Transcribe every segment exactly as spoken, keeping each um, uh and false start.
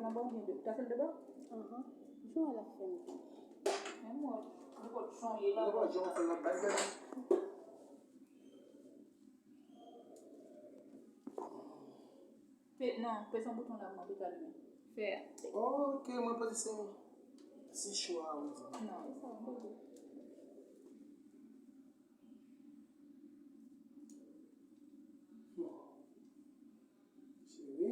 Anba oubyen de, ta fè l de bò? Ahan. Jan l ap fè m. Men mwen, nenpòt jan w ye la. Nenpòt jan w fè l ap bay bèl. Pe, non, peze yon bouton la pou mwen, pou l ta limen. Fè a. Ok, mwen panse se, se cho a ou di. Non, e sa, mwen panse. Cheri,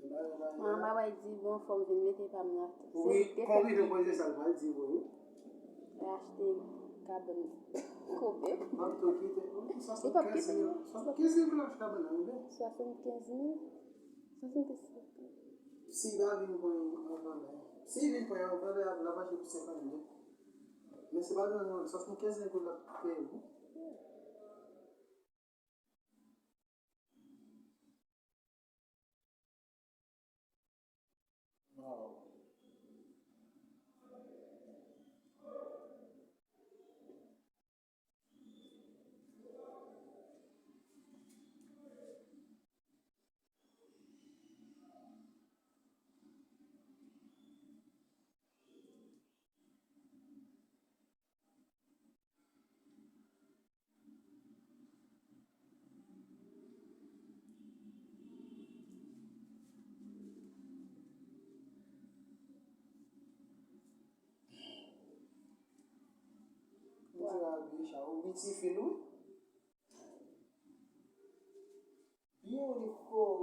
jan bagay la ye a. Mwen pa bay di bon fò m vin mete pa m la tou. Wi, konbyen de pwojè sa l pral di vre wi. L achte kabann koube. M ap tou kite. Li p ap kite non. Swasannkenz mil l ap achte kabann nan wi. Swasannkenz mil? Swasannkenz mil. Si l pa vin pran yon anvan la. Si l vin pran yon anvan la, l ap achte pou senkannde. Men se pa nan non, swasannkenz mil goud l ap peye wi. Waw. Mwen se la byen cha, ou byen ti fil wi. Beautiful.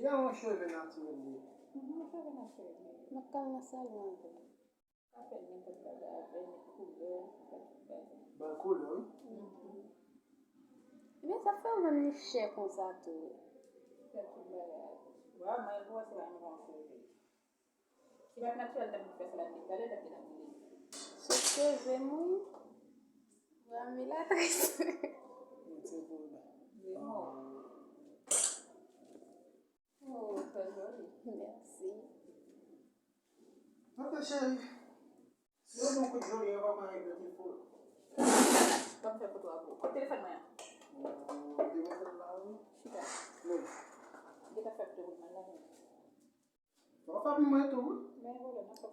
Gen yon cheve natirèl li. Mhm, cheve natirèl li. M ap kal nan salon avè l. Ka fè nenpòt bagay avè l, met koulè, fè tout bagay. Bèl koulè, wi. Mhm. Ebyen, sa fè w vann li chè konsa tou. Fè tout bagay. Wa, mwen, pou wè se pa yon bon cheve. Si pa t natirèl, t ap fè sa, l ap detale, l ap detale. Se cheve m, wi. Wa, milatris. Mwen, se pou ou la. Li mò. Oh, trè joli. Mèsi. Ok, cheri. Si yo gen yon kout joli, yo pa mwen regle telefòn. Ban m fè foto a pou ou. Kot telefòn mwen an? Ou te mete l la, wi. Chita. Wi. Ou te ka fè foto pou mwen la, wi. Bon, fè pou mwen tou, wi. Men, vòlè, nan fè